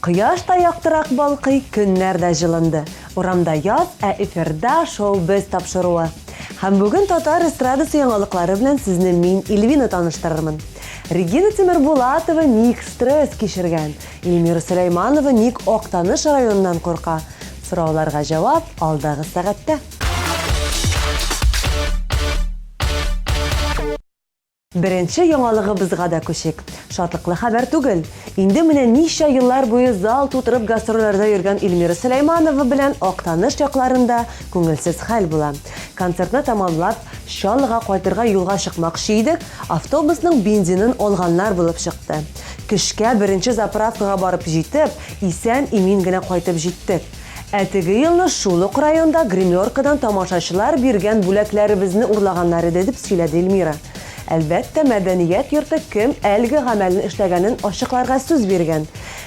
Кояш та яктырак балкый, көннәр дә җылынды. Урамда яз, ә эфирда Шоу-без тапшыруы. Һәм бүген татар эстрадасы яңалыклары белән сезне мин, Ильвина таныштырырмын. Регина Тимербулатова ник стресс кичергән? Эльмира Сөләйманова ник Актаныш районыннан курка? Сорауларга җавап алдагы сәгатьтә. Беренче яңалыгыбызга да күчик. Шатлыклы хәбәр түгел. Инде менә ничә еллар буе зал тутырып гастрольләрдә йөргән Эльмира Сөләйманова белән Актаныш якларында күңелсез хәл була. Концертны тәмамлап, Чаллыга кайтырга юлга чыкмакчы идек, автобусның бензинын алганнар булып чыкты. Көчкә беренче заправкага барып җитеп, исән-имин генә кайтып җиттек. Ә теге елны шул ук районда гримеркадан тамашачылар биргән бүләкләребезне урлаганнар иде, дип сөйләде Эльмира. Әлбәттә, мәдәният йорты кем әлеге гамәлне эшләгәнен ачыкларга сүз биргән.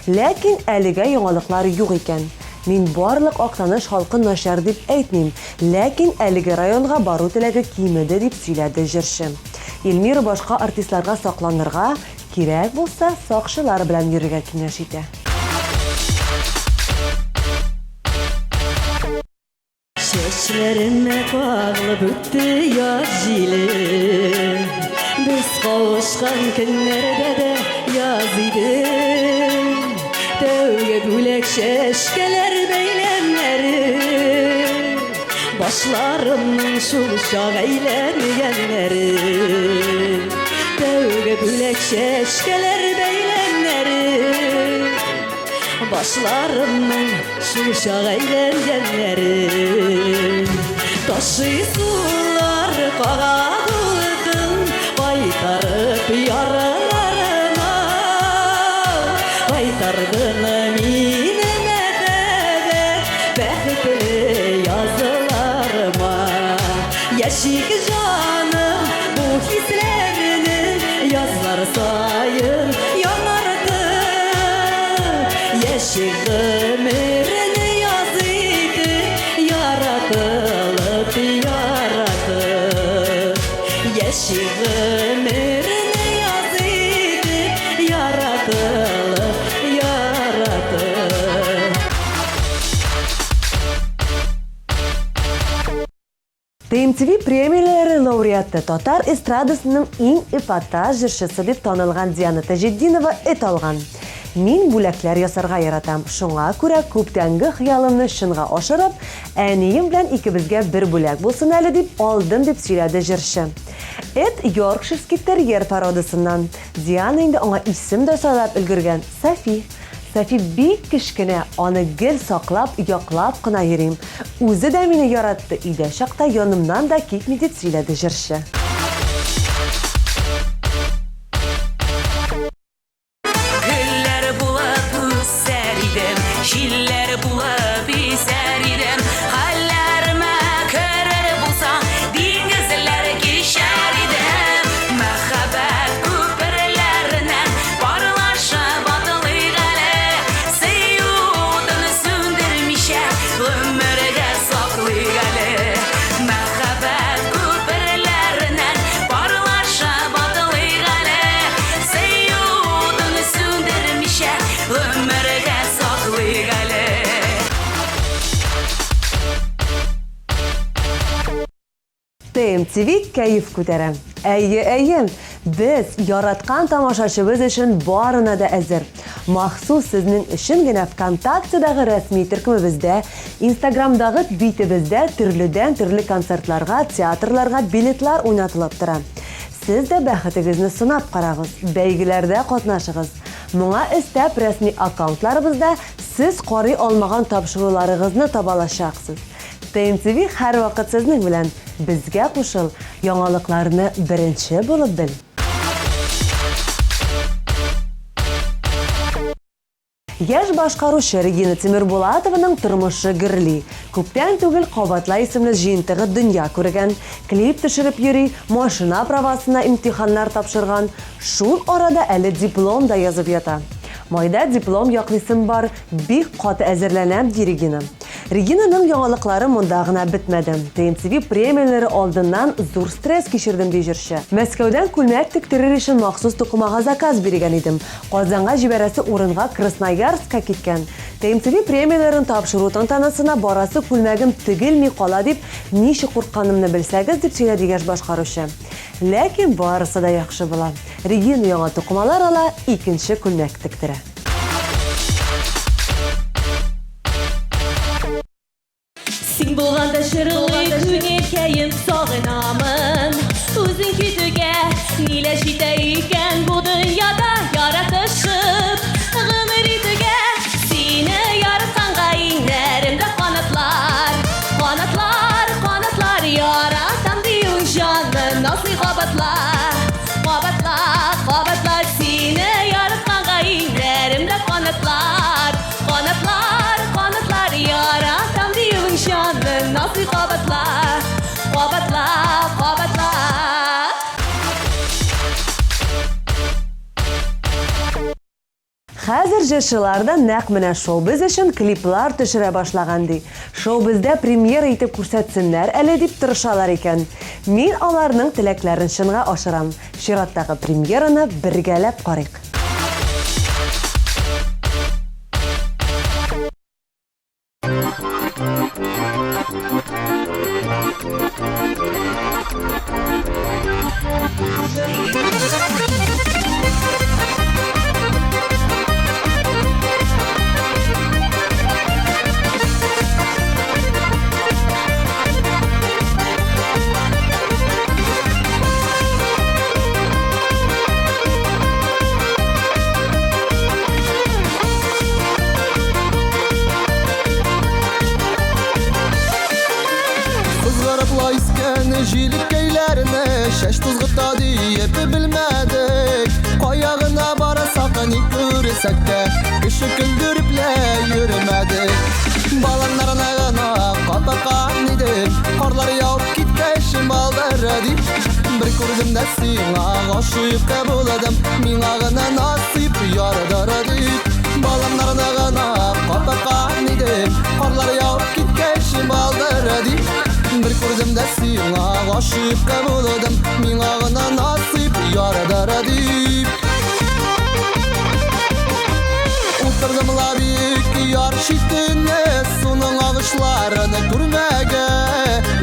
Ләкин әлегә яңалыклар юк икән. Мин барлык Актаныш халкын начар дип әйтмим, ләкин әлеге районга бару теләге кимеде, дип сөйләде җырчы. Эльмира башка артистларга сакланырга, Кирәк булса, сакчылар белән йөрергә киңәш итә. Чәчләремә кагылып үтте яз җиле. Без кавышкан көннәрдә дә яз иде. Тәүге бүләк чәчкәләр бәйләмнәре. Башларымның шул чак әйләнгәннәре. Тәүге бүләк чәчкәләр бәйләмнәре. Башларымның шул чак әйләнгәннәре. Ташый сулар кага дулкын, кайтарып ярларыма. Кайтардың мине мәхәббәт, Бәхетле язларыма. Яшик җаным бу хисләрне язлар саен яңартып. Яшик гомерне яз итеп, яратылып, яратып. Яшик гомерне яз итеп, яратылып, яратып. TMTV премияләре лауреаты, татар эстрадасының иң эпатаж җырчысы дип танылган Диана Таҗетдинова эт алган. Мин бүләкләр ясарга яратам, шуңа күрә күптәнге хыялымны чынга ашырып, әнием белән икебезгә бер бүләк булсын әле дип алдым, дип сөйләде җырчы. Эт йоркширский терьер породасыннан. Диана инде аңа исем дә сайлап өлгергән, Софи. Софи бик кечкенә, аны гел саклап, яклап кына йөрим. Үзе дә мине яратты, өйдә чакта янымнан да китми, дип сөйләде җырчы. Гөлләр булып үсәр идем, җилләр булып исәр идем. Хәлләремә керер булсаң, диңгезләр кичәр идем. Мәхәббәт күперләреннән Парлашып атлыйк әле, Сөю утын сүндермичә, Гомергә саклыйк әле. Мәхәббәт күперләреннән Парлашып атлыйк әле, Сөю утын сүндермичә, Гомергә саклыйк әле. TMTV кәеф күтәрә. Әйе, әйе, без яраткан тамашачыбыз өчен барына да әзер. Махсус сезнең өчен генә ВКонтактедагы рәсми төркемебездә, Инстаграмдагы битебездә төрледән-төрле концертларга, театрларга билетлар уйнатылып тора. Сез дә бәхетегезне сынап карагыз, бәйгеләрдә катнашыгыз. Моңа өстәп, рәсми аккаунтларыбызда сез карый алмаган тапшыруларыгызны таба алачаксыз. ТНТV һәрвакыт сезнең белән! Безгә кушыл, яңалыкларны беренче булып бел! Яшь башкаручы Регина Тимербулатованың тормышы гөрли. Күптән түгел Кабатла исемле җыентыгы дөнья күргән. Клип төшереп йөри, машина правасына имтиханнар тапшырган. Шул арада әле диплом да язып ята. Майда диплом яклыйсым бар, бик каты әзерләнәм, ди Регина. Регинаның яңалыклары монда гына бетмәде. ТНТВ премияләре алдыннан зур стресс кичердем, ди җырчы. Мәскәүдән күлмәк тектерер өчен махсус тукымага заказ биргән идем. Казанга җибәрәсе урынга Красноярскка киткән. ТМТВ премияләрен тапшыру тантанасына барасы күлмәгем тегелми кала дип ничек куркканымны белсәгез, дип сөйләде яшь башкаручы. Ләкин барысы да яхшы була. Регина яңа тукымалар ала, икенче күлмәк тектерә. Син булганда җырлый күңелкәем сагынамын. Үзең китүгә ниләр җитә икән бу дөньяда яратышып гомер итүгә. Сине яратканга иңнәремдә канатлар, канатлар, канатлар яратам диюең җаным назлый кабатла, кабатла, кабатла. Сине яратканга иңнәремдә канатлар, канатлар, канатлар яратам диюең җаным назлый кабатла, кабатла, кабатла. Хәзер җырчылар да нәкъ менә шоу-биз өчен клиплар төшерә башлаган, ди. Шоу-бездә премьера итеп күрсәтсеннәр әле дип тырышалар икән. Мин аларның теләкләрен чынга ашырам. Чираттагы премьераны бергәләп карыйк. Сызгырып искән җилкәйләрне Чәч тузгыта диеп белмәдек. Кая гына барсак, ни күрсәк тә, Кеше көлдереп лә йөрмәдек. Баланнарны гына капакан идем, Карлар явып киткәч балдыр дип. Бер күрдем дә сиңа гашыйк булдым, Миңа гына насыйп ярдыр дип. Баланнарны гына капакан идем, Карлар явып киткәч балдыр дип. Бер күрдем дә сиңа гашыйк булдым, Миңа гына насыйп ярдыр дип. Утырдым ла биек яр читенә, Суның агышларын күрмәгә.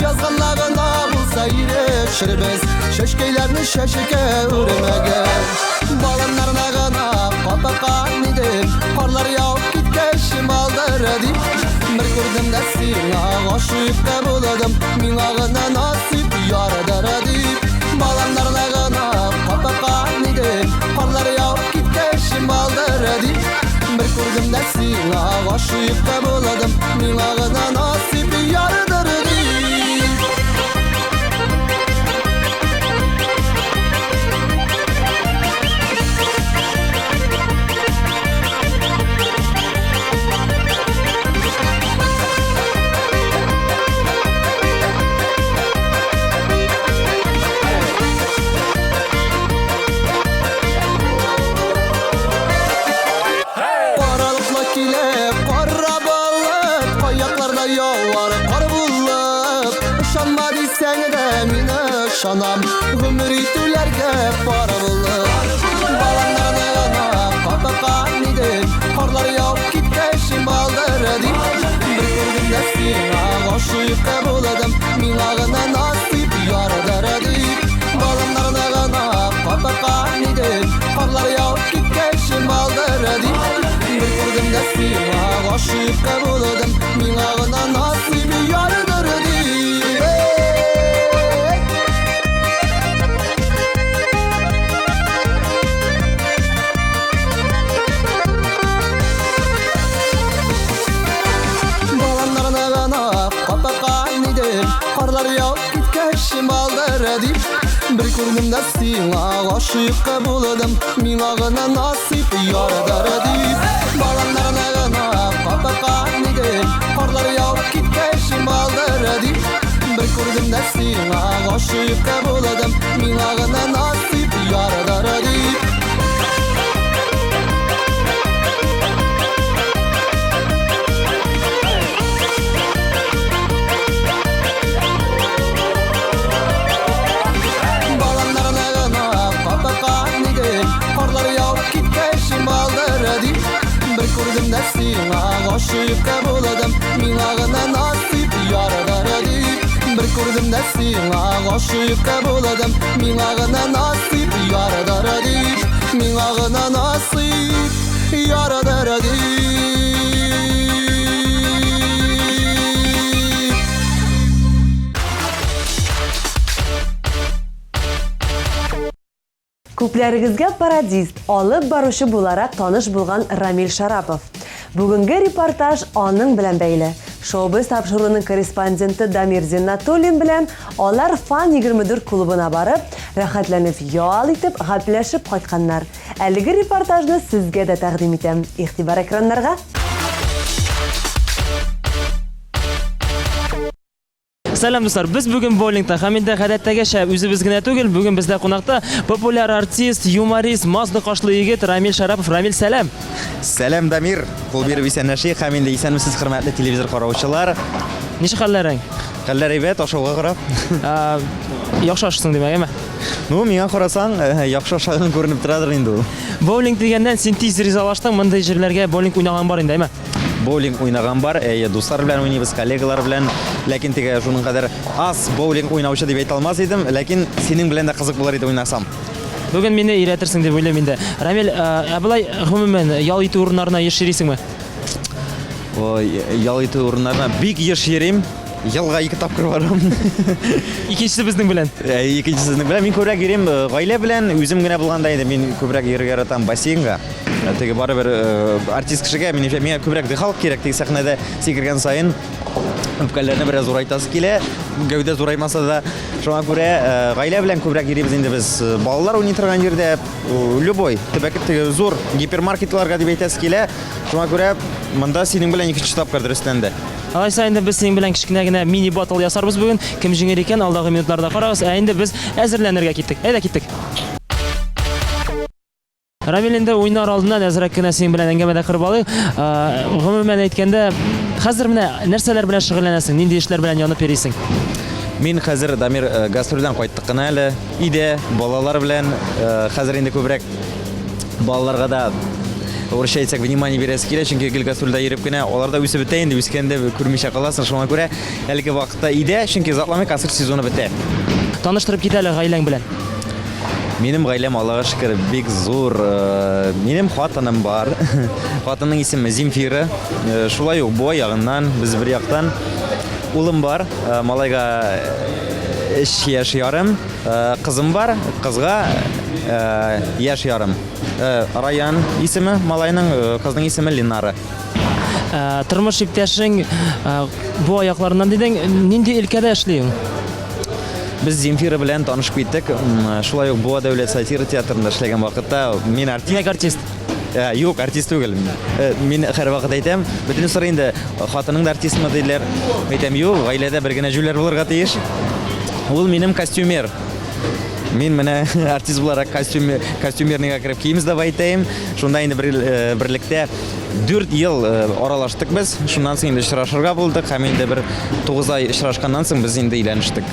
Язганла гына булса ирешербез, Чәчкәйләрне чәчкә үрмәгә. Баланнарны гына капакан идем, Карлар явып киткәч балдыр дип. Бер күрдем дә сиңа гашыйк булдым, Миңа гына насыйп ярдыр дип. Баланнарны гына капакан идем, Карлар явып киткәч балдыр дип. Бер күрдем дә сиңа гашыйк булдым, Миңа гына насыйп ярдыр дип. Каралыкла килә кара балык, Аякларда явар кар булып. Ышанма дисәң дә мин ышанам, Гомер итүләргә пар булып. Баланнарны гына капакан идем, Карлар явып киткәч балдыр дип. Бер күрдем дә сиңа гашыйк булдым, Миңа гына насыйп ярдыр дип. Баланнарны гына капакан идем, Карлар явып киткәч балдыр дип. Бер күрдем дә сиңа гашыйк булдым, Миңа гына насыйп ярдыр дип. Эй! Баланнарны гына капакан идем, Карлар явып киткәч балдыр дип. Бер күрдем дә сиңа гашыйк булдым, Миңа гына насыйп ярдыр дип. Баланнарны гына капакан идем, Карлар явып киткәч балдыр дип. Бер күрдем дә сиңа гашыйк булдым, Миңа гына насыйп ярдыр дип. Күрдем дә сиңа гашыйк булдым. Миңа гына насыйп ярдыр дип, миңа гына насыйп ярдыр дип. Күпләрегезгә пародист, алып баручы буларак таныш булган Рамил Шарапов. Бүгенге репортаж аның белән бәйле. Шоу-біз тапшыруының корреспонденты Дамир Зиннатуллин белән алар Фан 24 клубына барып, рәхәтләнеп ял итеп, гәпләшеп кайтканнар. Әлеге репортажны сезгә дә тәкъдим итәм. Игътибар экраннарга! Сәлам, дуслар! Без бүген боулингта һәм инде гадәттәгечә үзебез генә түгел, бүген бездә кунакта популяр артист, юморист, мазда кашлы егет Рамил Шарапов. Рамил, сәлам! Сәлам, Дамир! Кул биреп исәнләшик һәм инде исәнмесез, хөрмәтле телевизор караучылар. Ничек хәлләрең? Хәлләр әйбәт, ашауга карап. Яхшы ашыйсың димәк, әйме? Ну, миңа карасаң, э, яхшы ашаган күренеп торадыр инде ул. Боулинг дигәннән син тиз ризалаштың, мондый җирләргә боулинг уйнаган бар инде, әйме? Боулинг уйнаган бар, әйе, дуслар белән уйныйбыз, коллегалар белән. Ләкин теге шуның кадәр аз боулинг уйнаучы дип әйтә алмас идем, ләкин синең белән дә кызык булыр иде уйнасам. Бүген мине өйрәтерсең дип уйлыйм инде. Рамил, ә болай гомумән ял итү урыннарына еш йөрисеңме? Ой, ял итү урыннарына бик еш йөрим. Елга ике тапкыр барам. Икенчесе безнең белән. Ә, икенчесе безнең белән. Мин күбрәк йөрим гаилә белән, үзем генә булганда инде мин күбрәк йөрергә яратам бассейнга. Теге барыбер артист кешегә, минемчә, миңа күбрәк дыхалка кирәк. Теге сәхнәдә сикергән саен үпкәләрне бераз зурайтасы килә, гәүдә зураймаса да. Шуңа күрә гаилә белән күбрәк йөрибез инде без. Балалар уйный торган җирдә, любой төбәк теге зур гипермаркетларга дип әйтәсе килә. Шуңа күрә монда синең белән икенче тапкыр дөрестән дә. Алайса инде без синең белән кечкенә генә мини батл ясарбыз бүген. Кем җиңер икән, алдагы минутларда карагыз. Ә инде без әзерләнергә киттек. Әйдә, киттек. Рамил, инде уйнар алдыннан әзрәк кенә синең белән әңгәмә дә корып алыйк. Гомумән әйткәндә, хәзер менә нәрсәләр белән шөгыльләнәсең, нинди эшләр белән янып йөрисең? Мин хәзер, Дамир, гастрольдән кайттык кына әле. Өйдә, балалар белән. Хәзер инде күбрәк балаларга да урысча әйтсәк, внимание бирәсе килә, чөнки гел гастрольдә йөреп кенә, алар да үсеп бетә инде, үскәндә күрмичә каласың. Шуңа күрә әлеге вакытта өйдә, чөнки озакламый концерт сезоны бетә. Таныштырып кит әле гаиләң белән. Минем гаиләм, Аллага шөкер, бик зур. Минем хатыным бар. Хатынның исеме Земфира. Шулай ук Буа ягыннан, без бер яктан. Улым бар, малайга 3 яшь ярым. Кызым бар, кызга яшь ярым. Раян исеме малайның, кызның исеме Ленара. Тормыш иптәшең Буа якларыннан дидең, нинди өлкәдә эшли ул? Без Земфира белән танышып киттек. Шулай ук Буа дәүләт сатира театрында эшләгән вакытта мин артист. Димәк, артист. Юк, артист түгел. Мин һәрвакыт әйтәм, бөтен сорый инде, хатының да артистмы диләр. Әйтәм, юк, гаиләдә бер генә җүләр булырга тиеш. Ул минем костюмер. Мин менә артист буларак костюм, костюмерныйга кереп кием сдавать итәем. Шунда инде бер, берлектә 4 ел аралаштык без. Шуннан соң инде очрашырга булдык һәм инде бер 9 ай очрашканнан соң без инде өйләнештек.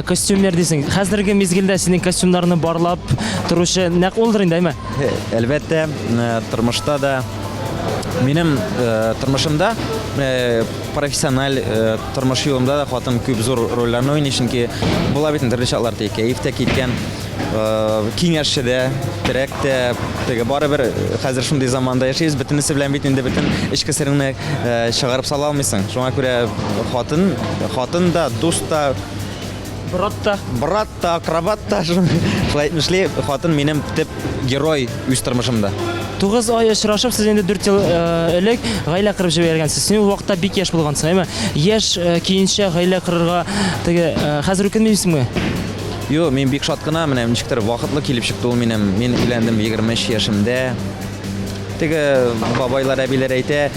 Костюмер дисең. Хәзерге мизгелдә синең костюмнарны барлап торучы нәкъ улдыр инде, әйме? Әлбәттә, тормышта да минем тормышымда профессиональ тормыш юлымда да хатын күп зур рольләрне уйный, чөнки була бит төрле чаклар, кәеф тә киткән, киңәшче дә, терәк тә, теге барыбер хәзер шундый заманда яшибез, бөтенесе белән бит инде бөтен эчке сереңне чыгарып сала алмыйсың. Шуңа күрә хатын, хатын да, дус та, брат та, брат та, акробат та, шулай әйтмешли, хатын минем төп герой үз тормышымда. 9 ай очрашып, сез инде 4 ел элек гаилә корып җибәргәнсез. Син ул вакытта бик яшь булгансың, әйме? Яшь көенчә гаилә корырга теге хәзер үкенмисеңме? Юк, мин бик шат кына, менә ничектер вакытлы килеп чыкты ул минем. Мин өйләндем 23 яшемдә. Теге бабайлар, әбиләр әйтә,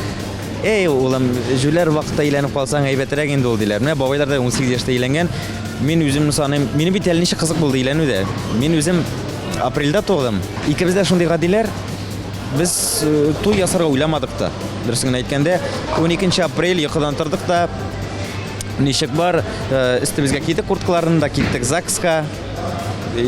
Эй, улым, җүләр вакытта өйләнеп калсаң әйбәтрәк инде ул, диләр. Менә бабайлар да 18 яшьтә өйләнгән. Мин үземне саныйм, минем бит әле ничек кызык булды өйләнү дә. Мин үзем апрельдә тудым. Икебез дә шундый гадиләр. Без туй ясарга уйламадык та. Дөресен генә әйткәндә, 12 апрель йокыдан тордык та, ничек бар, өстебезгә кидек курткаларны да, киттек ЗАГСка.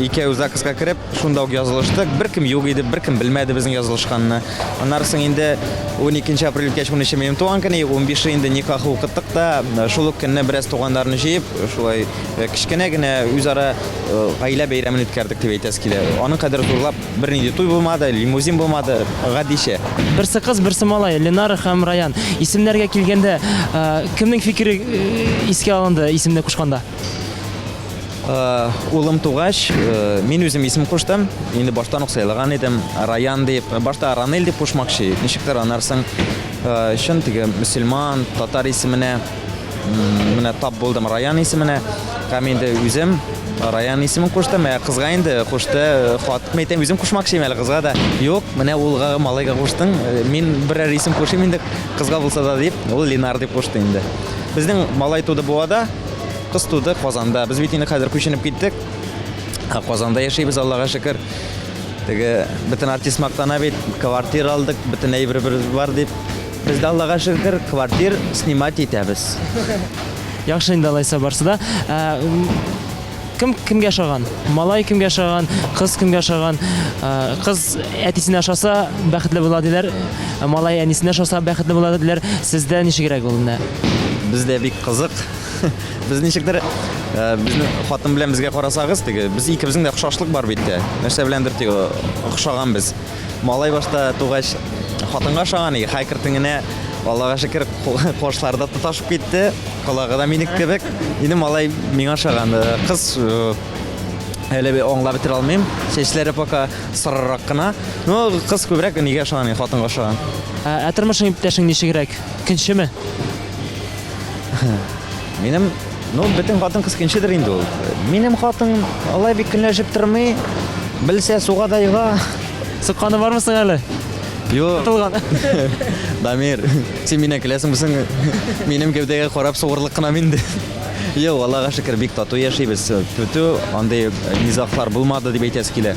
икәү ЗАГСка кереп, шунда ук язылыштык. Беркем юк иде, беркем белмәде безнең язылышканны. Аннары соң инде 12 апрель үткәч, 13 минем туган көне, 15 инде никах укыттык та, шул ук көнне бераз туганнарны җыеп, шулай кечкенә генә үзара гаилә бәйрәмен үткәрдек дип әйтәсе килә. Аның кадәр зурлап бернинди туй булмады, лимузин булмады, гадичә. Берсе кыз, берсе малай, Ленара һәм Раян. Исемнәргә килгәндә, кемнең фикере искә алынды исемне кушканда? Улым тугач, мин үзем исем куштым. Инде баштан ук сайлаган идем, Раян дип. Башта Ранель дип кушмакчы, ничектер аннан соң чын теге мөселман, татар исеменә менә тап булдым Раян исеменә. Һәм инде үзем Раян исемен куштым. Ә кызга инде кушты хат. Мин әйтәм, үзем кушмакчы идем әле кызга да. Юк, менә улга, малайга куштың. Мин берәр исем кушыйм инде, кызга булса да дип, ул Ленар дип кушты инде. Безнең малай туды Буада. Кыз туды Казанда. Без бит инде хәзер күченеп киттек. Казанда яшибез, Аллага шөкер. Теге бөтен артист мактана бит, квартира алдык, бөтен әйберебез бар дип. Без дә Аллага шөкер, квартир снимать итәбез. Яхшы инде алайса барсы да. Ә, кем кемгә ошаган? Малай кемгә ошаган, кыз кемгә ошаган? Ә, кыз әтисенә ошаса, бәхетле була диләр. Ә малай әнисенә ошаса, бәхетле була диләр. Сездә ничегрәк ул менә? Бездә бик кызык. Без ничектер э, безнең хатын белән безгә карасагыз, теге без икебезнең дә охшашлык бар бит тә. Нәрсә беләндер теге охшаган без. Малай башта тугач хатынга ошаган, и хәкертен генә Аллага шөкер, кошлар да тоташып китте. Колагы да минеке кебек. Инде малай миңа ошаган. Э, кыз э, әле аңлап бетерә алмыйм. Чәчләре пока сарырак кына. Ну, кыз күбрәк нигә ошаган, хатынга ошаган. Ә тормышың иптәшең ничегрәк? Көнчеме? Минем, ну, бөтен хатын-кыз көнчедер инде ул. Минем хатын алай бик көнләшеп тормый. Белсә, суга да ега. Сукканы бармы соң әле? Юк. Тотылган. Дамир, син миннән көләсеңме соң? Минем гәүдәгә карап сугырлык кына инде. Юк, Аллага шөкер, бик тату яшибез. Түтү, андый низаглар булмады дип әйтәсе килә.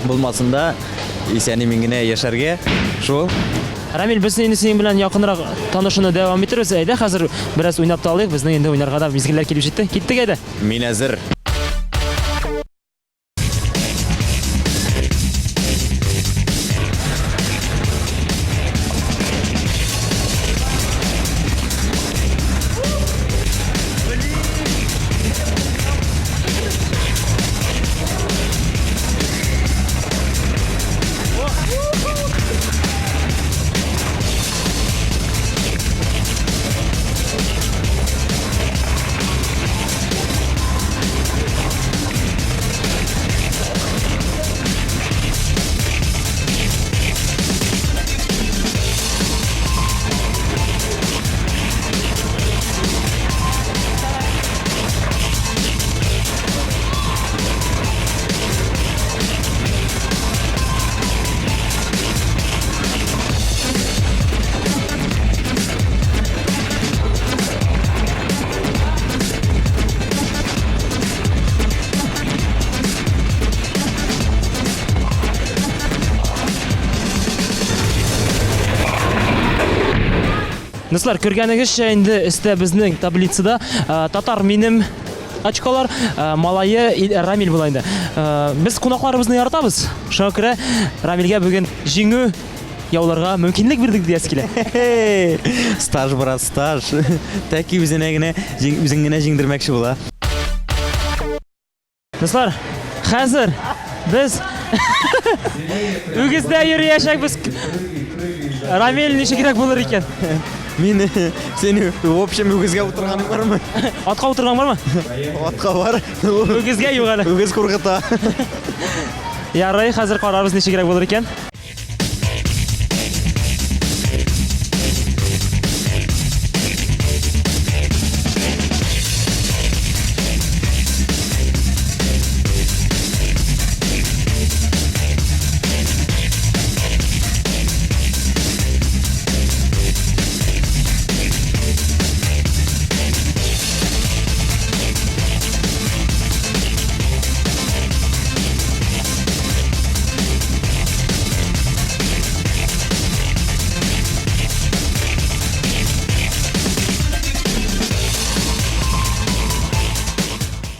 Булмасын да, исән-имин генә яшәргә. Шул. Рамил, без инде синең белән якынрак танышуны дәвам итербез. Әйдә, хәзер бераз уйнап та алыйк. Безнең инде уйнарга да мизгелләр килеп җитте. Киттек әйдә. Мин әзер. Дуслар, күргәнегезчә инде өстә безнең таблицада татар минем очколар, малае Рамил була инде. Без кунакларыбызны яратабыз. Шуңа күрә Рамилгә бүген җиңү яуларга мөмкинлек бирдек диясе килә. Стаж, брат, стаж. Тәки үзенә генә, үзен генә җиңдермәкче була. Дуслар, хәзер без үгездә йөриячәкбез. Рамил ничегрәк булыр икән? Мин син в общем үгезгә утырганың бармы? Атка утырган бармы? Атка бар. Үгезгә юк әле. Үгез куркыта. Ярый, хәзер карарбыз ничегрәк булыр икән.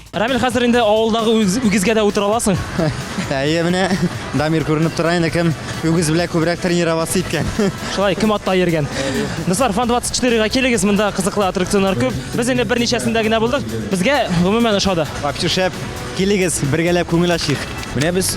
Рамил, хәзер инде авылдагы үгезгә дә утыра аласың. Әйе, менә Дамир күренеп тора инде, кем үгез белән күбрәк тренироваться иткән. Шулай, кем атта йөргән. Дуслар, Фан 24-га килегез, монда кызыклы аттракционнар күп. Без инде берничәсендә генә булдык. Безгә гомумән ошады. Вообще шәп. Килегез, бергәләп күңел ачыйк. Менә без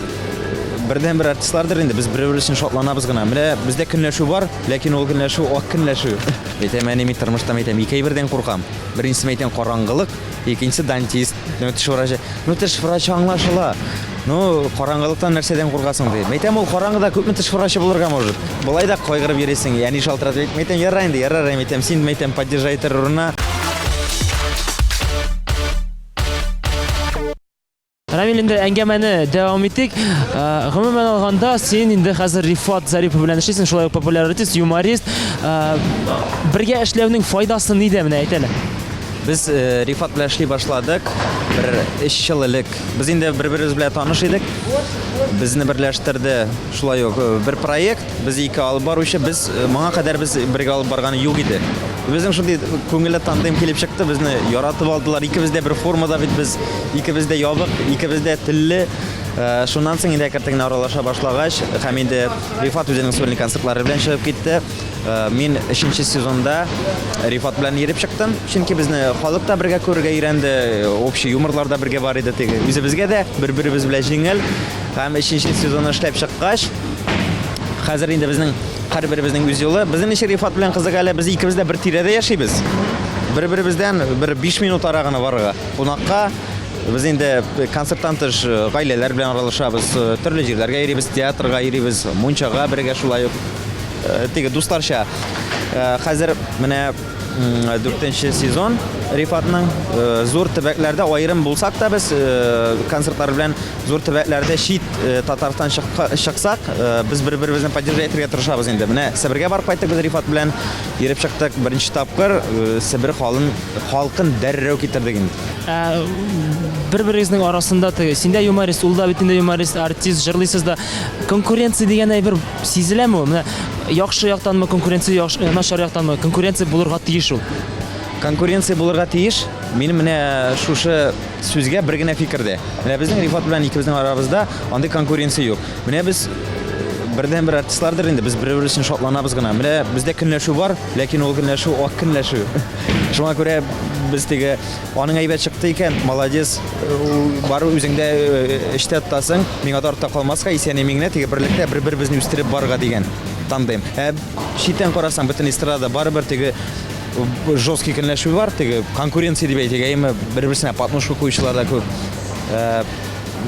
бердән-бер артистлардыр инде, без бер-бер өчен шатланабыз гына. Менә бездә көнләшү бар, ләкин ул көнләшү ак көнләшү. Әйтәм, әни, мин тормышта әйтәм, ике әйбердән куркам. Беренчесе әйтәм, караңгылык, Икенчесе дантист, ну, теш врачы. Ну, теш врачы аңлашыла. Ну, караңгылыктан нәрсәдән куркасың ди. Мәйтәм, ул караңгыда күпме теш врачы булырга может. Болай да кайгырып йөрисең. Әни шалтыратып әйт, мәйтәм, ярар инде, ярар, мәйтәм, син, мәйтәм, поддержай итәр урынына. Рамил, инде әңгәмәне дәвам итик. Э, гомумән алганда, син инде хәзер Рифат Зарипов белән эшлисең, шулай ук популяр артист, юморист. Э, бергә эшләүнең файдасы нидә, менә әйт әле. Без э, Рифат белән эшли башладык бер өч ел элек. Без инде бер-беребез белән таныш идек. Безне берләштерде шулай ук бер проект. Без ике алып баручы, без моңа кадәр без бергә алып барган юк иде. Безнең шундый күңелле тандем килеп чыкты, безне яратып алдылар. Икебез дә бер формада бит без, икебез дә ябык, икебез дә телле. Шуннан соң инде әкрен генә аралаша башлагач, һәм инде Рифат үзенең сольный концертлары белән чыгып китте. Мин өченче сезонда Рифат белән йөреп чыктым, чөнки безне халык та бергә күрергә өйрәнде, общий юморлар да бергә бар иде теге. Үзебезгә дә бер-беребез белән җиңел. Һәм өченче сезонны эшләп чыккач, хәзер инде безнең һәрберебезнең үз юлы. Безнең ничек Рифат белән кызык әле, без икебез дә бер тирәдә яшибез. Бер-беребездән бер 5 минут ара гына барырга. Кунакка без инде концерттан тыш э, гаиләләр белән аралашабыз, э, төрле җирләргә йөрибез, театрга йөрибез, мунчага бергә шулай ук. Э, теге дусларча. Хәзер менә дүртенче сезон Рифатның зур төбәкләрдә аерым булсак та без концертлар белән Зур төбәкләрдә чит э, Татарстан чыксак, э, без бер-беребезне поддержать итәргә тырышабыз инде. Менә Себергә барып кайттык без Рифат белән, йөреп чыктык беренче тапкыр, э, Себер халын, халкын дәррәү китердек инде. Ә, бер-берегезнең арасында теге, син дә юморист, ул да бит инде юморист, артист, җырлыйсыз да. Конкуренция дигән әйбер сизеләме ул? Менә яхшы яктанмы конкуренция, яхшы, начар яктанмы? Конкуренция булырга тиеш ул. Конкуренция булырга тиеш. Минем менә шушы Сүзгә бер генә фикердә. Менә безнең Рифат белән икебезнең арабызда андый конкуренция юк. Менә без бердән-бер артистлардыр инде, без бер-бер өчен шатланабыз гына. Менә бездә көнләшү бар, ләкин ул көнләшү ак көнләшү. Шуңа күрә без теге аның әйбәт чыкты икән, молодец, бар үзеңдә э, эштә тотасың, миңа да артта калмаска, исән-имин генә теге берлектә бер-беребезне үстереп барырга дигән тандем. Ә читтән карасаң, бөтен эстрада барыбер теге жесткий көнләшү бар, теге конкуренция дип әйтик, әйеме, бер-берсенә подножка куючылар да күп. Э,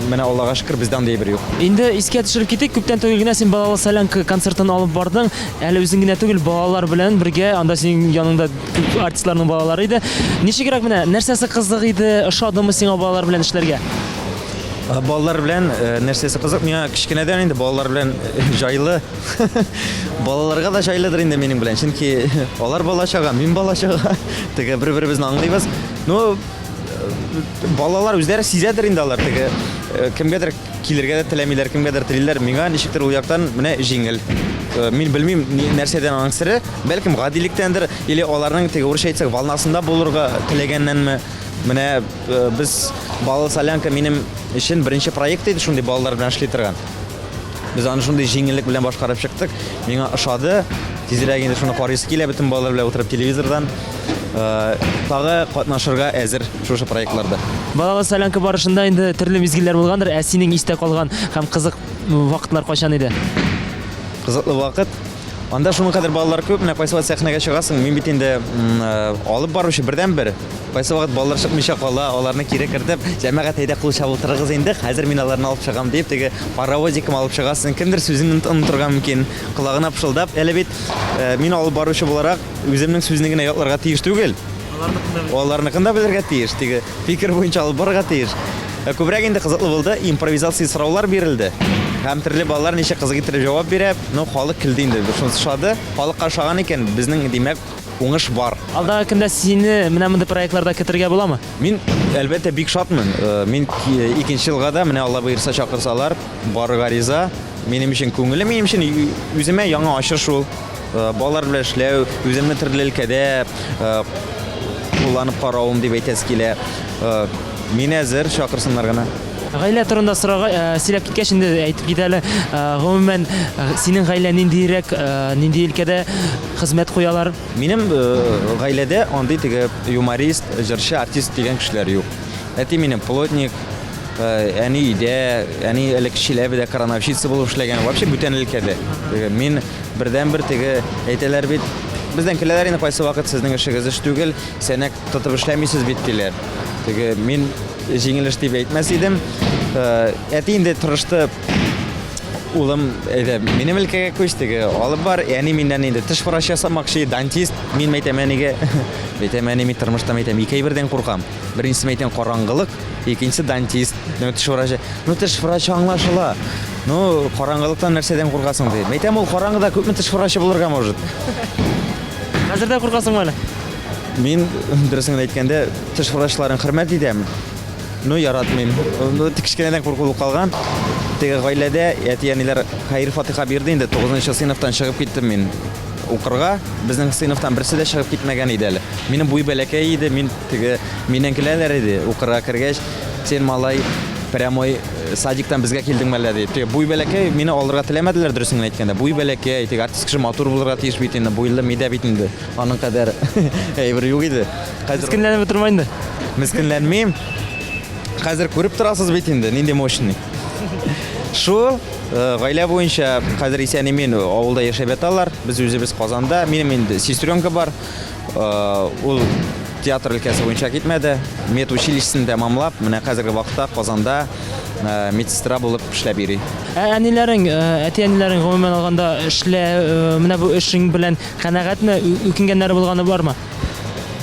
менә Аллага шөкер, бездә андый әйбер юк. Инде искә төшереп китик, күптән түгел генә син Балалы солянка концертын алып бардың. Әле үзең генә түгел, балалар белән бергә, анда синең яныңда күп артистларның балалары иде. Ничегрәк менә, нәрсәсе кызык иде, ошадымы сиңа балалар белән эшләргә? Э, балалар белән э, нәрсәсе кызык? Миңа кечкенәдән инде балалар белән җайлы. Балаларга да җайлыдыр инде минем белән, чөнки алар бала чага, мин бала чага. Теге бер-беребезне аңлыйбыз. Ну, балалар үзләре сизәдер инде алар теге э, кемгәдер килергә дә теләмиләр, кемгәдер телиләр. Миңа ничектер ул яктан менә җиңел. Э, мин белмим нәрсәдән аның сере, бәлкем гадилектәндер или аларның теге урысча әйтсәк волнасында булырга теләгәннәнме. Менә э, без Балалы солянка минем өчен беренче проект иде шундый балалар белән эшли торган. Без аны шундый җиңеллек белән башкарып чыктык. Миңа ошады. Тизрәк инде шуны карыйсы килә бөтен балалар белән утырып телевизордан. Э, тагы катнашырга әзер шушы проектларда. Балалы солянка барышында инде төрле мизгелләр булгандыр. Ә синең истә калган һәм кызык вакытлар кайчан иде? Кызыклы вакыт. Анда шуның кадәр балалар күп, менә кайсы вакыт сәхнәгә чыгасың, мин бит инде э, алып баручы бердәнбер. Кайсы вакыт балалар чыкмыйча кала, аларны кире кертеп, җәмәгать әйдә кул чабып утырыгыз инде, хәзер мин аларны алып чыгам дип, теге паровозиком алып чыгасың, кемдер сүзен онытырга мөмкин, колагына пышылдап, әле бит э, мин алып баручы буларак үземнең сүзне генә ятларга тиеш түгел. Аларныкын да белергә тиеш, теге фикер буенча алып барырга тиеш. Ә күбрәк инде кызыклы булды, импровизация сораулар бирелде. Һәм төрле балалар ничек кызык иттереп җавап бирә, ну, халык көлде инде, шунысы ошады. Халыкка ошаган икән, безнең, димәк, уңыш бар. Алдагы көндә сине менә мондый проектларда көтергә буламы? Мин, әлбәттә, бик шатмын. Э, мин икенче елга да, менә Алла боерса чакырсалар, барырга риза. Минем өчен күңелле, минем өчен үземә яңа ачыш ул. Э, балалар белән эшләү, үземне төрле өлкәдә э, кулланып каравым дип әйтәсе килә. Мин әзер, чакырсыннар гына. Гаилә турында сорага, сөйләп киткәч инде әйтеп кит әле, гомумән, синең гаилә ниндиерәк, нинди өлкәдә хезмәт куялар? Минем гаиләдә андый теге юморист, җырчы, артист дигән кешеләр юк. Әти минем плотник, әни өйдә, әни элек Чиләбедә крановщица булып эшләгән, вообще бүтән өлкәдә. Мин бердәнбер теге әйтәләр бит, бездән көләләр инде кайсы вакыт сезнең эшегез эш түгел, сәнәк тотып эшләмисез бит диләр. Теге мин җиңел эш дип әйтмәс идем. Әти инде тырышты, улым, әйдә, минем өлкәгә күч, теге алып бар. Әни миннән инде теш врачы ясамакчы, дантист. Мин әйтәм әнигә, әйтәм әни, мин тормышта әйтәм, ике әйбердән куркам. Беренчесе әйтәм караңгылык, икенчесе дантист, ну теш врачы. Ну теш врачы аңлашыла. Ну караңгылыктан нәрсәдән куркасың ди. Әйтәм ул караңгыда күпме теш врачы булырга может. Хәзер дә куркасыңмы әле? Мин, дөресен генә әйткәндә, теш врачларын хөрмәт итәм, но яратмыйм. Ну, кечкенәдән курку булып калган. Теге гаиләдә әти-әниләр хәер-фатиха бирде инде, 9 сыйныфтан чыгып киттем мин укырга. Безнең сыйныфтан берсе дә чыгып китмәгән иде әле. Минем буй бәләкәй иде, мин теге миннән көләләр иде укырга кергәч, син малай прямой э, садиктан безгә килдең мәллә дип. Теге буй бәләкәй, мине алырга теләмәделәр дөресен генә әйткәндә. Буй бәләкәй, теге артист кеше матур булырга тиеш бит инде, буйлы мидә бит инде. Аның кадәр әйбер юк иде. Хәзер Мескенләнеп утырма инде. Мескенләнмим. Хәзер күреп торасыз бит инде, нинди мощный. Шул э, гаилә буенча хәзер исән-имин авылда яшәп яталар. Без үзебез Казанда. Минем инде сестренка бар. Э, ул театр өлкәсе буенча китмәде. Медучилищесын тәмамлап, менә хәзерге вакытта Казанда э, медсестра булып эшләп йөри. Ә әниләрең, әти-әниләрең гомумән алганда эшлә, менә бу эшең белән Канәгатьме? Үкенгәннәре булганы бармы?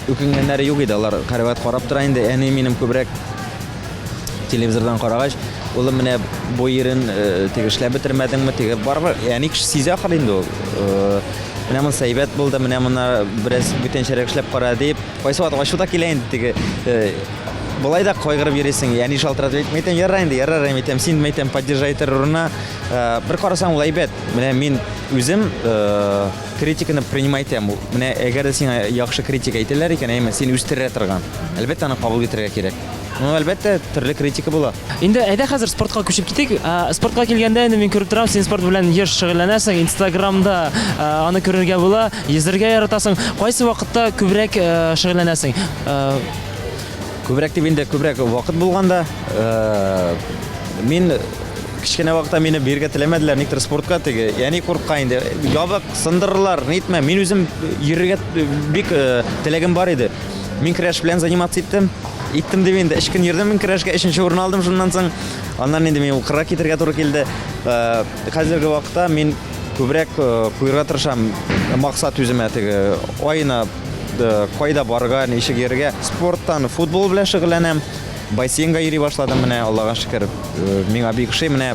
Үкенгәннәре юк иде, алар һәрвакыт карап тора инде. Әни минем күбрәк телевизордан карагач, улым менә бу ирен э, теге эшләп бетермәдеңме, теге барыбер әни кеше сизә ахыр инде ул. Э, менә монысы әйбәт булды, менә моны бераз бүтәнчәрәк эшләп кара дип, кайсы вакыт ачу да килә инде теге э, болай да кайгырып йөрисең, әни шалтыратып әйтә, ярар инде, ярар, әйтәм, син әйтәм, поддержай итәр урынына. Бер карасаң, ул әйбәт. Менә мин үзем критиканы принимать итәм. Менә әгәр дә сиңа яхшы критика әйтәләр икән, әйме, син үстерә торган. Әлбәттә, аны кабул итәргә кирәк. Ну, әлбәттә, төрле критика була. Инде әйдә хәзер спортка күчеп китик. Спортка килгәндә инде мин күреп торам, син спорт белән еш шөгыльләнәсең, Инстаграмда аны күрергә була, йөзәргә яратасың. Кайсы вакытта күбрәк шөгыльләнәсең? Күбрәк дип инде күбрәк вакыт булганда, мин Кечкенә вакытта мине бирергә теләмәделәр, никтер спортка теге. Әни курка инде. Ябык, сындырырлар, нитмә. Мин үзем йөрергә бик э, теләгем бар иде. Мин көрәш белән заниматься иттем. Иттем дип инде өч көн йөрдем мин көрәшкә, өченче урын алдым шуннан соң. Аннан инде мин укырга китергә туры килде. Э, хәзерге вакытта мин күбрәк э, куерга тырышам максат үземә теге аена кайда барырга, ничек йөрергә. Спорттан футбол белән шөгыльләнәм. Бассейнга йөри башладым менә, Аллага шөкер. Э, миңа бик ошый. Менә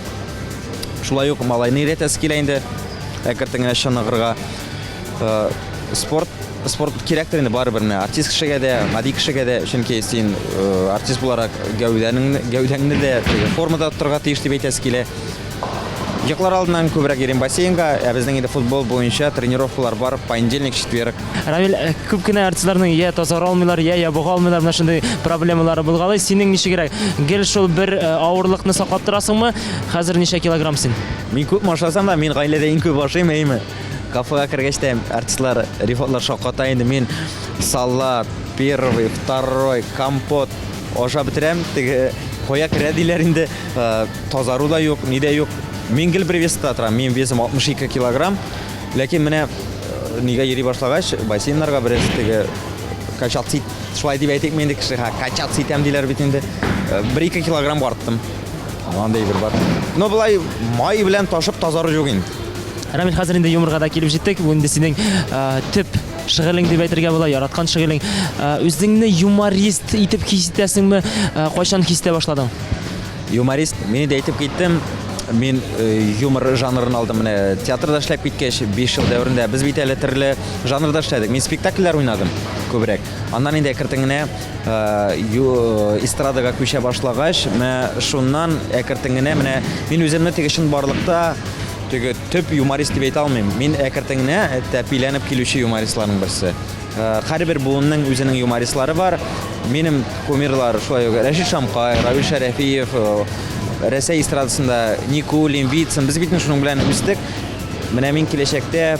шулай ук малайны өйрәтәсе килә инде. Әкертен генә чыныгырга. Э, спорт спорт кирәктер инде барыбер менә артист кешегә дә, гади кешегә дә, чөнки син э, артист буларак гәүдәңне гәүдәңне дә формада тотарга тиеш дип әйтәсе килә. Йоклар алдыннан күбрәк йөрим бассейнга, ә безнең инде футбол буенча тренировкалар бар понедельник, четверг. Равил, э, күп кенә артистларның я тазара алмыйлар, я ябыга алмыйлар, менә шундый проблемалары булгалый. Синең ничегрәк? Гел шул бер э, авырлыкны саклап торасыңмы? Хәзер ничә килограмм син? Мин күп ашасам да, мин гаиләдә иң күп ашыйм, әйеме? Кафега кергәч тә артистлар, Рифатлар шакката инде. Мин салат, первый, второй, компот ашап бетерәм. Теге кая керә диләр инде. Э, тазару да юк, ни дә юк. Мин гел бер веста торам. Минем весым 62 килограмм. Ләкин менә э, нигә йөри башлагач, бассейннарга бераз теге качаться шулай дип әйтикме инде кешегә, качаться итәм диләр бит инде. Э, бер-ике килограмм арттым. Андый бер бар. Но болай май белән ташып тазару юк инде. Рамил, хәзер инде юморга да килеп җиттек. Бу инде синең э, төп шөгылең дип әйтергә була, яраткан шөгылең. Үзеңне юморист итеп хис итәсеңме? Кайчан хис итә башладың? Юморист, мин инде әйтеп киттем, мин э, юмор жанрын алдым менә театрда эшләп киткәч, 5 ел дәверендә без бит әле төрле жанрда эшләдек. Мин спектакльләр уйнадым күбрәк. Аннан инде әкертен генә э, э, эстрадага күчә башлагач, менә шуннан әкертен генә менә мин үземне теге чынбарлыкта теге төп юморист дип әйтә алмыйм. Мин әкертен генә тәпиләнеп килүче юмористларның берсе. Һәрбер буынның үзенең юмористлары бар. Минем кумирлар шулай ук Рәшит Шамкай, Равил Шәрәфиев, Рәсәй эстрадасында Никулин, Вицин. Без бит шуның белән үстек. Менә мин киләчәктә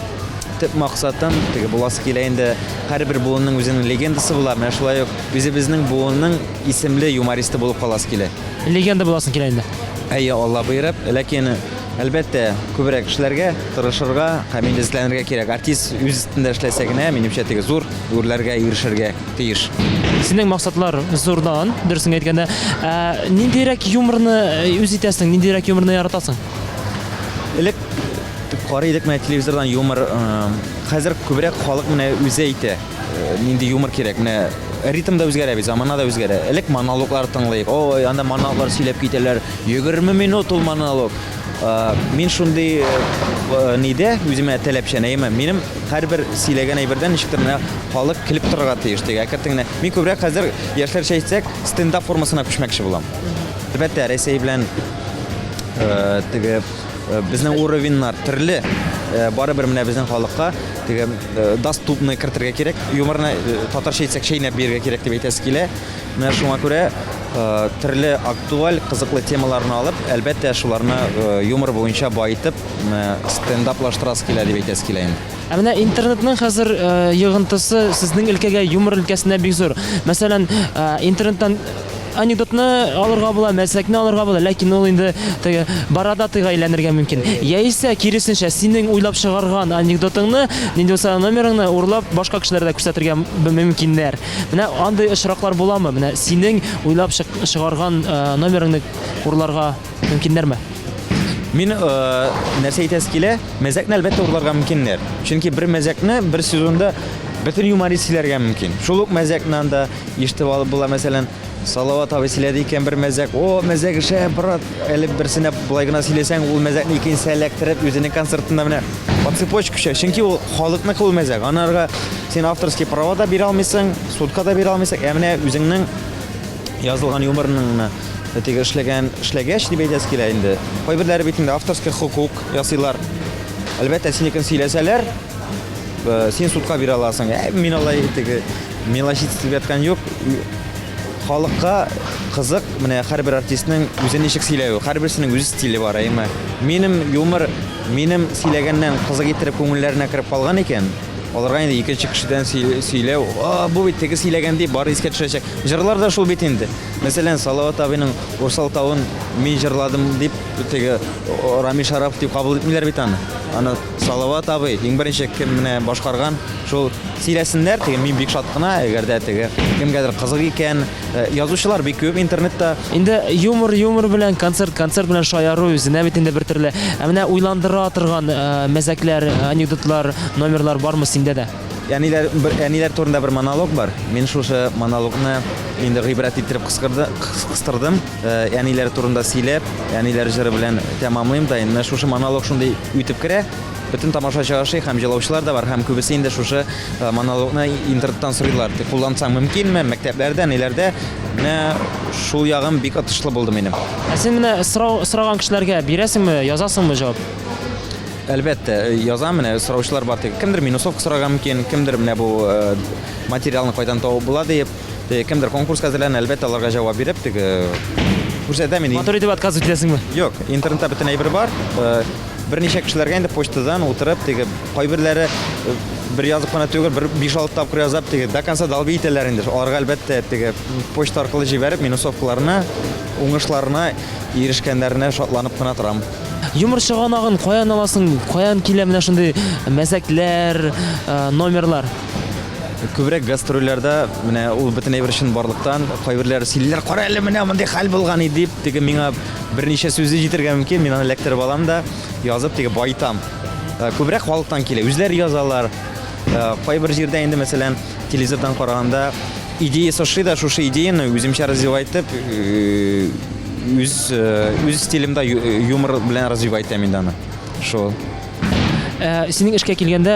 төп максатым теге буласы килә инде. Һәрбер буынның үзенең легендасы була. Менә шулай ук үзебезнең буынның исемле юмористы булып каласы килә. Легенда буласың килә инде. Әйе, Алла боерып, ләкин әлбәттә, күбрәк эшләргә, тырышырга һәм инде эзләнергә кирәк. Артист үз өстендә эшләсә генә, минемчә, теге зур үрләргә ирешергә тиеш. Синең максатлар зурдан, дөресен әйткәндә. Ә, ниндирәк юморны үз итәсең, ниндирәк юморны яратасың? Элек карый идек менә телевизордан юмор. Хәзер күбрәк халык менә үзе әйтә. Нинди юмор кирәк? Менә ритм да үзгәрә бит, замана да үзгәрә. Элек монологлар тыңлыйк. Ой, анда монологлар сөйләп китәләр. 20 минут ул монолог. Мин шундый нидә үземә таләпчән, әйеме? Минем һәрбер сөйләгән әйбердән ничектер менә халык көлеп торырга тиеш теге. Әкрен генә. Мин күбрәк хәзер яшьләрчә әйтсәк, стендап формасына күчмәкче булам. Әлбәттә, Рәсәй белән теге безнең уровеньнар төрле. Барыбер менә безнең халыкка теге доступный кертергә кирәк. Юморны татарча әйтсәк, чәйнәп бирергә кирәк дип әйтәсе килә. Менә шуңа күрә төрле актуаль, кызыклы темаларны алып, әлбәттә, шуларны юмор буенча баетып, стендаплаштырасы килә дип әйтәсе килә инде. Ә менә интернетның хәзер йогынтысы сезнең өлкәгә, юмор өлкәсенә бик зур. Мәсәлән, интернеттан анекдотны алырга була, мәзәкне алырга була, ләкин ул инде теге бородатыйга әйләнергә мөмкин. Яисә киресенчә, синең уйлап чыгарган анекдотыңны, нинди булса номерыңны урлап башка кешеләргә күрсәтергә мөмкиннәр. Менә андый очраклар буламы? Менә синең уйлап чыгарган номерыңны урларга мөмкиннәрме? Мин нәрсә әйтәсе килә, мәзәкне әлбәттә урларга мөмкиннәр. Чөнки бер мәзәкне бер сезонда бөтен юморист сөйләргә мөмкин. Шул ук мәзәкне анда ишетеп алып була, мәсәлән, Салават абый сөйләде икән бер мәзәк. О, мәзәк шәп, брат. Әле берсенә болай гына сөйләсәң, ул мәзәкне икенчесе эләктереп, үзенең концертында менә по цепочке күчә. Чөнки ул халыкныкы ул мәзәк. Анарга син авторский права да бирә алмыйсың, судка да бирә алмыйсың. Ә менә үзеңнең язылган юморыңны теге эшләгән, эшләгәч дип әйтәсе килә инде. Кайберләре бит инде авторский хокук ясыйлар. Әлбәттә, синекен сөйләсәләр, син судка бирә аласың. Ә, мин алай теге мелочиться дип яткан юк. Халыкка кызык, менә һәрбер артистның үзе ничек сөйләве, һәрберсенең үз стиле бар, әйме. Минем юмор, минем сөйләгәннән кызык иттереп күңелләренә кереп калган икән, аларга инде икенче кешедән сөйләү, а, бу бит теге сөйләгән дип бары искә төшәчәк. Җырлар да шул бит инде. Мәсәлән, Салават абыйның Урсал тавын мин җырладым дип, теге Рамил Шарапов дип кабул итмиләр бит аны. Аны Салават абый иң беренче кем менә башкарган, шул сөйләсеннәр, теге мин бик шат кына, әгәр дә теге кемгәдер кызык икән. Язучылар бик күп интернетта. Инде юмор юмор белән, концерт концерт белән шаяру үзенә бит инде бер төрле. Ә менә уйландыра торган мәзәкләр, анекдотлар, номерлар бармы синдә дә? Әниләр, бер, әниләр турында бер монолог бар. Мин шушы монологны инде гыйбрәт иттереп кыскырды, кыстырдым. Әниләр турында сөйләп, әниләр җыры белән тәмамлыйм да. Инде шушы монолог шундый үтеп керә. Бөтен тамашачы ошый һәм җылаучылар да бар, һәм күбесе инде шушы монологны интернеттан сорыйлар. Тик куллансаң мөмкинме? Мәктәпләрдә, ниләрдә? Менә шул ягым бик отышлы булды минем. Ә син менә сорау сораган кешеләргә бирәсеңме, язасыңмы җавап? Әлбәттә, язам, менә сораучылар бар. Теге кемдер минусовка сорарга мөмкин, кемдер менә бу материалны кайдан табып була диеп, теге кемдер конкурска әзерләнә, әлбәттә, аларга җавап биреп, теге күрсәтәм инде. Матур итеп отказывать итәсеңме? Юк, интернетта бөтен әйбер бар. Берничә кешеләргә инде почтадан утырып, теге кайберләре бер язып кына түгел, бер 5-6 тапкыр язап, теге до конца долби итәләр инде. Аларга әлбәттә, теге почта аркылы җибәреп, минусовкаларны, уңышларына ирешкәннәренә шатланып кына торам. Юмор чыганагын каян аласың? Каян килә менә шундый мәзәкләр, номерлар? Күбрәк гастрольләрдә менә ул бөтен әйбер өчен барлыктан кайберләре сөйлиләр, кара әле менә мондый хәл булган иде дип, теге миңа берничә сүзе җитәргә мөмкин, мин аны эләктереп алам да язып теге баетам. Күбрәк халыктан килә, үзләре язалар. Кайбер җирдә инде, мәсәлән, телевизордан караганда идеясы ошый да, шушы идеяны үземчә развивать итеп, үз үз стилемдә юмор белән развивать итәм инде аны. Шул. Ә, синең эшкә килгәндә,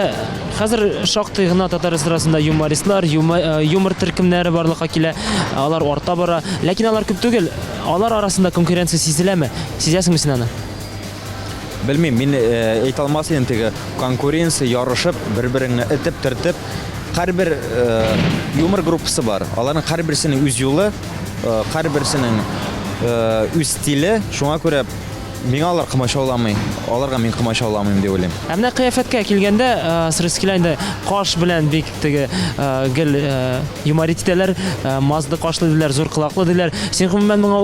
хәзер шактый гына татар эстрадасында юмористлар, юмор төркемнәре барлыкка килә, алар арта бара. Ләкин алар күп түгел. Алар арасында конкуренция сизеләме? Сизәсеңме син аны? Белмим, мин әйтә алмас идем теге конкуренция, ярышып, бер-береңне этеп, төртеп. Һәрбер юмор группасы бар. Аларның һәрберсенең үз юлы, һәрберсенең үз стиле. Шуңа күрә миңа алар комачауламый, аларга мин комачауламыйм дип уйлыйм. Ә менә кыяфәткә килгәндә, сорыйсы килә инде, каш белән бик теге гел юморить итәләр, мазды кашлы диләр, зур колаклы диләр. Син гомумән моңа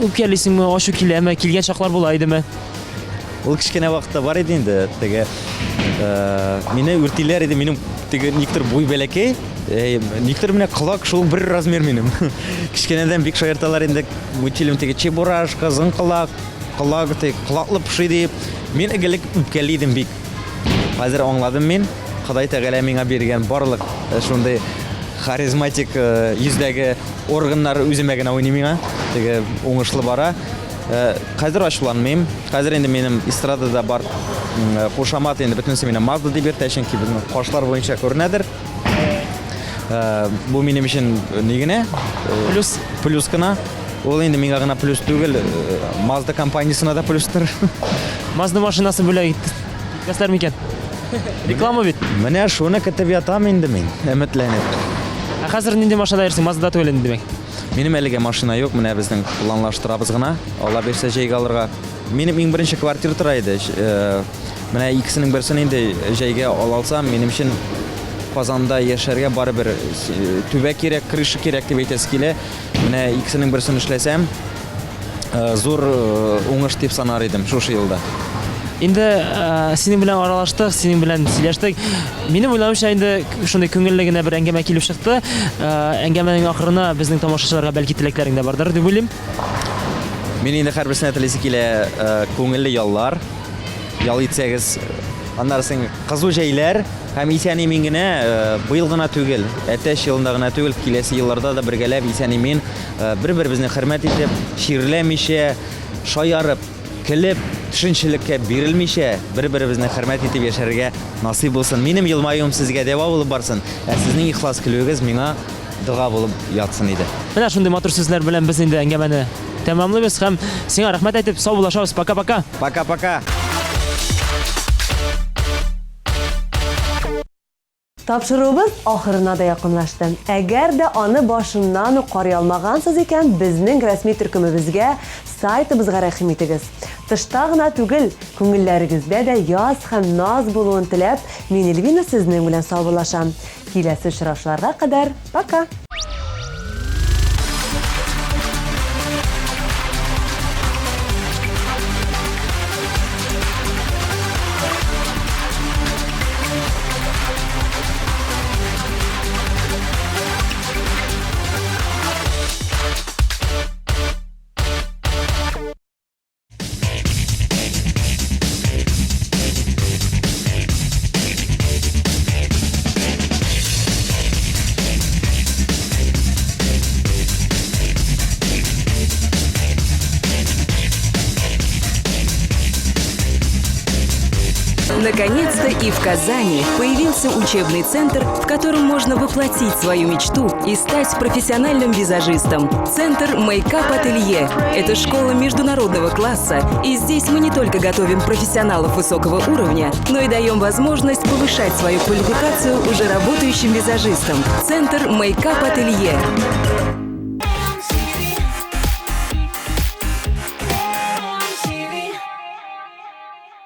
үпкәлисеңме, ачу киләме, килгән чаклар була идеме? Ул кечкенә вакытта бар иде инде, теге мине үртиләр иде, минем теге никтер буй бәләкәй, никтер менә колак шул бер размер минем. Кечкенәдән бик шаярталар инде, мультфильм теге Чебурашка, Зың колак, колак, теге колаклы поши дип. Мин элек үпкәли идем бик. Хәзер аңладым мин, Ходай Тәгалә миңа биргән барлык шундый харизматик йөздәге органнар үземә генә уйный миңа. Теге уңышлы бара. Хәзер ачуланмыйм. Хәзер инде минем эстрадада бар кушамат инде бөтенесе мине Мазда дип йөртә, чөнки безнең кашлар буенча күренәдер. Бу минем өчен ни генә? Плюс. Плюс кына. Ул инде миңа гына плюс түгел, Мазда компаниясенә дә плюстыр. Мазда машинасы бүләк итмәсләр микән? Реклама бит. Менә шуны көтеп ятам инде мин, өметләнеп. Ә хәзер нинди машинада йөрисең? Мазда түгел инде, димәк. Минем әлегә машина юк, менә безнең планлаштырабыз гына. Алла бирсә, җәйгә алырга. Минем иң беренче квартира тора иде. Менә икесенең берсен инде җәйгә ала алсам, минем өчен Казанда яшәргә барыбер түбә кирәк, крыша кирәк дип әйтәсе килә. Менә икесенең берсен эшләсәм, зур уңыш дип санар идем шушы елда. Инде синең белән аралаштык, синең белән сөйләштек. Минем уйлавымча, инде шундый күңелле генә бер әңгәмә килеп чыкты. Әңгәмәнең ахырына безнең тамашачыларга бәлки теләкләрең дә бардыр дип уйлыйм. Мин инде һәрберсенә телисе килә күңелле яллар. Ял итсәгез, аннары соң кызу җәйләр һәм исән-имин генә, быел гына түгел, әтәч елында гына түгел, киләсе елларда да бергәләп исән-имин, бер-беребезне хөрмәт итеп, чирләмичә, шаярып, Көлеп, төшенчелеккә бирелмичә, бер-беребезне хөрмәт итеп яшәргә насыйп булсын. Минем елмаюым сезгә дәва булып барсын, ә сезнең ихлас көлүегез миңа дога булып ятсын иде. Менә шундый матур сүзләр белән без инде әңгәмәне тәмамлыйбыз һәм сиңа рәхмәт әйтеп саубуллашабыз. Пока-пока. Пока-пока. Тапшыруыбыз ахырына да якынлашты. Әгәр дә аны башыннан ук карый алмагансыз икән, безнең рәсми төркемебезгә, сайтыбызга рәхим итегез. Тышта гына түгел, күңелләрегездә дә яз һәм наз булуын теләп, мин Эльвина сезнең белән саубуллашам. Киләсе очрашуларга кадәр, пока! Наконец-то и в Казани появился учебный центр, в котором можно воплотить свою мечту и стать профессиональным визажистом. Центр Мейкап Ателье – это школа международного класса, и здесь мы не только готовим профессионалов высокого уровня, но и даем возможность повышать свою квалификацию уже работающим визажистам. Центр Мейкап Ателье.